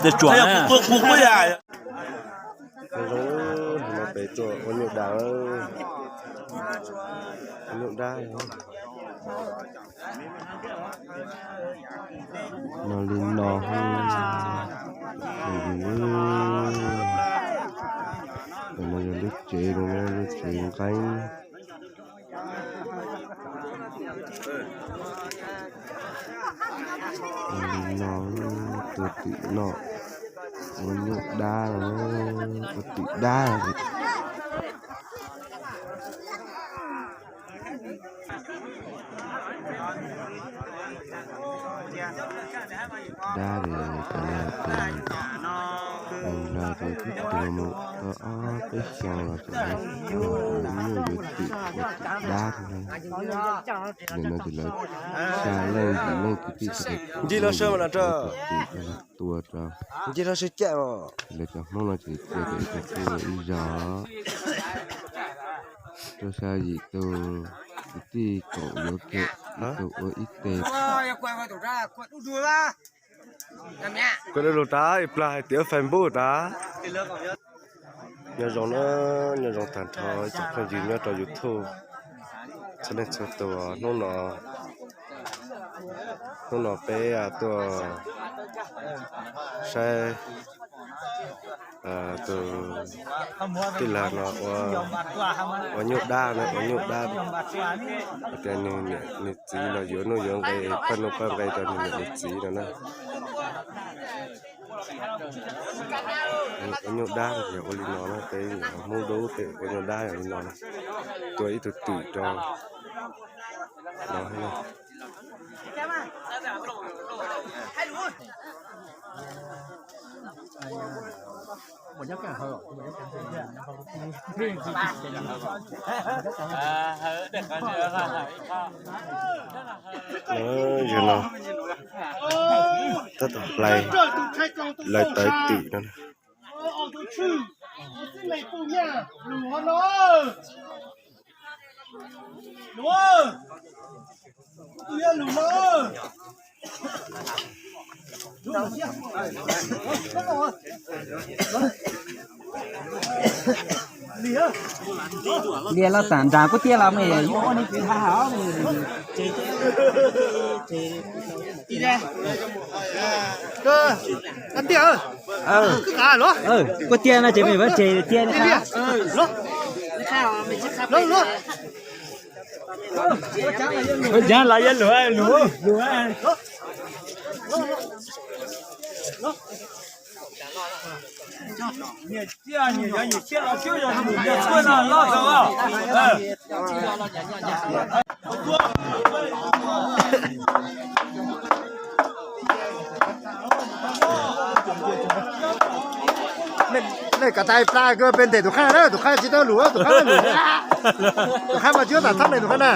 Tej tsuam na. Zoo no peb tuaj ua nyuj dab, ua nyuj dab. No li no, no yog lub tsev, lub tsev nqeeb. Li no, tua twm no, ua nyuj dab, ua twm dab. Dab li cov no ces, los ces twb tuag mus tau ob peb xyoos los tseem muaj yuav twm, yuav twm dab. Nim no ces lawv xya leej yim leej kwv tij sawv daws ncig los sawb mas no rau, tua rau ncig los sawb caj os. Lawv cov Hmoob no ces cia cov ib tug tua ib zog, rau xya yim tus kwv tij koom yuav kiag ib tug ua ib teg. Kuv lub lus tas ib plag hais tias Facebook tas. Nyob zoo na, nyob zoo tag nrho ib tsoom phooj ywg nyob rau YouTube txhua leej txhua tus. Hnub no, hnub no peb tuaj saib tus tij laug no ua nyuj dab na, ua nyuj dab. Hais tias nws niam nws txiv los yuav nuj yuav nqi, pab nuj pab nqi rau nws niam nws txiv no na. Ua nyuj dab yog ua li no na, peb Hmoob Dub peb ua nyuj dab yog li no na. Tua ib tug twm rau no. Yog no, tab tom hlais, hlais tawv twm no. Lias los tam nrad kuj tiag los mas yuav ua li tsis haj hauv. Kuj tiag no ces mej vaj tsev tiag. Ua cas los yuav luag luag. Nej kav tais pla kawg pes ntes tus qhaib na, tus qhaib tsis tau lus, tus qhaib lus, tus qhaib mas tsis tau tam thaj ne tus qhaib na.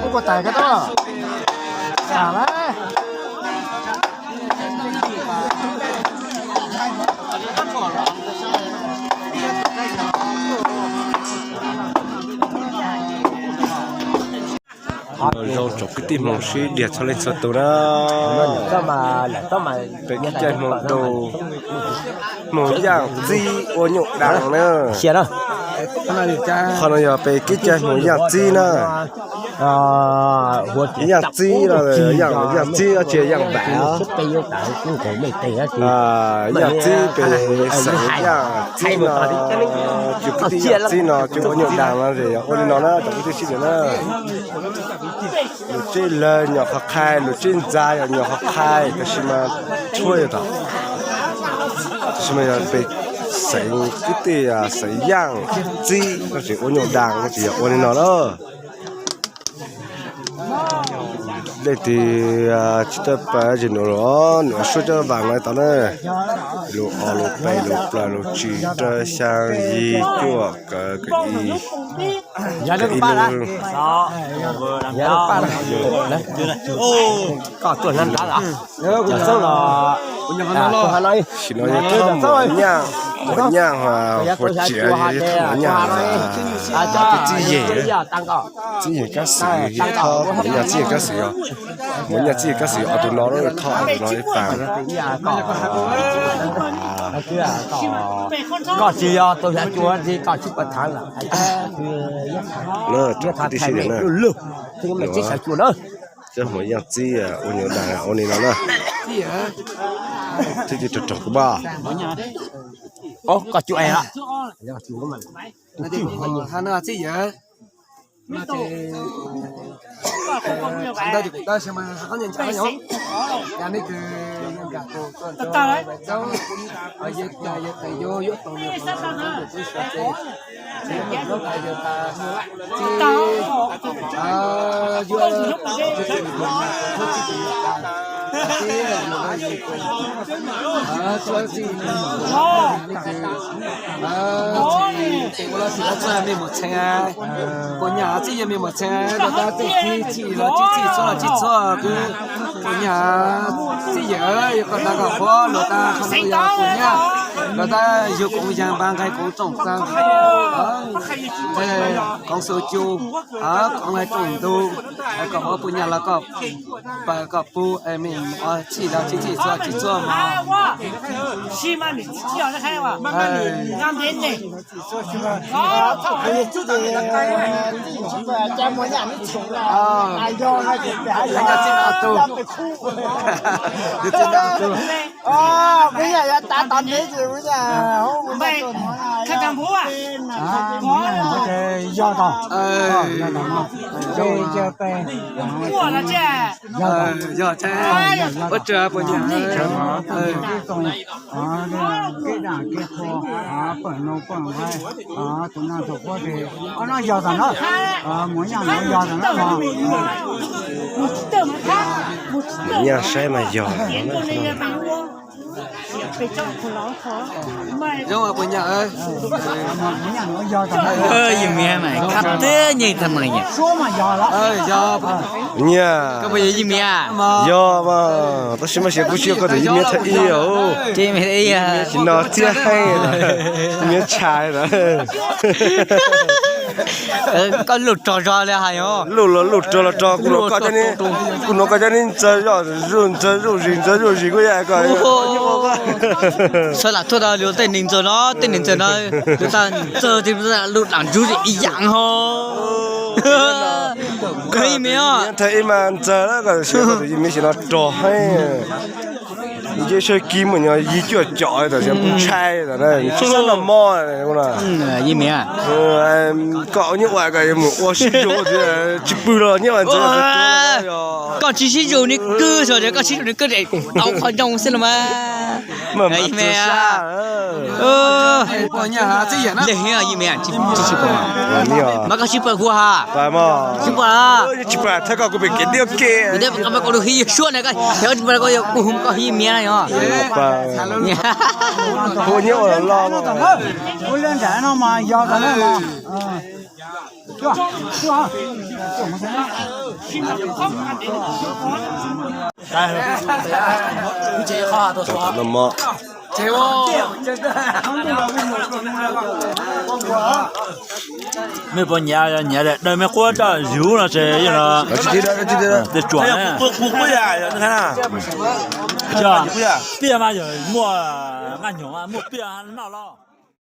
Kuv puas tawm koj tuaj? Zoo tsoom kwv tij Hmoob sib diag txhua leej txhua tus na. Peb kev cai Hmoob Dub, Hmoob Yaj Txib ua nyuj dab na. Qhov no yog peb kev cai Hmoob Yaj Txib na. Yaj Txib no, Yaj Txib no tsis Yaj Npam. Yaj Txib peb xeem Yaj Txib no, cov kwv tij Yaj Txib no cov ua nyuj dab no es yog ua li no na tsoom kwv tij sib diag na. Lus tseb lawg nyuam qhuav qhai, lus tseb ntxa yog nyuam qhuav qhai, tab sis mas tshuaj yog tom, tab sis mas yog peb Xeev kwv tij, xeev Yaaj Txib no tseem ua nyuj das no tseem yog ua li no na. Leej twg tsis tau pab tsis num los num suab cov vaas no tau na. Lus ob lus peb lus plaws lus tsib rau xyaa yim cuaj kaum ib, kaum ib lub. Sim no yog thawj Muam Nyaj, Muam Nyaj Huas Tsiav, yog thawj Muam Nyaj Txib Yem, Txib Yem Kab Xwm, yog thawj Muam Nyaj Txib Yem Kab Xwm os. Muam Nyaj Txib Yem Kab Xwm yog ob tug no, thawj ob tug no ib pas. Koj tsis yog tus xyav cua, koj tsis pom thav lawm. Cov Hmoob Yaaj Txib ua nyuj das ua li no na. Thiab tus rog rog kuv npaj. Koj cuab es lawm. Txib Yawg, ntawd ces kuv tab sis mas haj qab nyob ntshav yom, yog nej kws nkag tus tuaj nrog Vais Txoob, yawg tes yuav yuav tau yawg tus tub suav tes, tsis yog tus hlub tas yawg tas, tsis yuav tus hlub tas, tsis yog tus hlub tas, tsis yog tus hlub tas, tsis yog tus hlub tas, tsis yog tus hlub tas, ua los sis los txog me muam txheej, puas nyaj txij yog me muam txheej, los tab txij txij los txij txij txhua los txij txhua kws puas nyaj txij yawm, yog koj tab kom qhuav los tab qhov no yog puas nyaj, los tab yug koom yas npaj nqaij koom tsoom txag, koom xu cu, koom lais tsoom ntug, kom qhuav puas nyaj los koj pab koj pub me muam txij los txij txij txhua txij txhua mog. Yog tau. Yog tau. Ua tsaug puas nyaj. Kev dam kev qhua, pawg nus pawg nqaij, tus naj tus huab tes, ob no yog tag na. Muam nyaj no yog tag na. Muam nyaj saib mas yog. Yog puas nyaj. Yog mas khab tiag nyej tag mas nyaj. Nyaj. Yog mas, tab sis mas xyov kuv tsis yog koj tus yij miab thawj ib os. Tsis no txiab heeb, miab tshai lawm. Koj luj rog zog li hais os. Luj los luj, rog los rog, kuv nuav koj cov neb ntxawg zoj zuj ntxawg zuj zis ntxawg zuj zis kuj yog koj. Sawv lam tuaj tau lus tej neeg ntxawg no, tej neeg ntxawg no, lus tas ntxawg tej lus dam ntsug ib yaam ho. Koj yij miab, thawj ib mas ntxawg, koj tus yij miab xyov no rog heeb. Nce sawb kib mus nyob yig cuaj com tam ntshai, tsis xav noj mov. Yij miab, koj nyob ua koj yuav mus ua sib zug, tsis pw los nyob ua ntxawg. Koj tsis sib zug neb kwj, koj sib zug neb kwj tau qhov zoo xwb los mas. Yij miab, yij miab, mas koj sib pawg kuv ha. Sib pawg, thawb koj kuv pem kev diab ke. Koj lug hib yawg suab na, koj tsis pawg koj yuav kuv hu koj yij miab na yog. Hu nyob ua loj. Ua li nram no mas yog tas na. Mej puas nyiam, nyiam daws mej quab coj zuv no ces yog no. Piaj mas yog muaj nqaj nyuam muaj piaj noj los.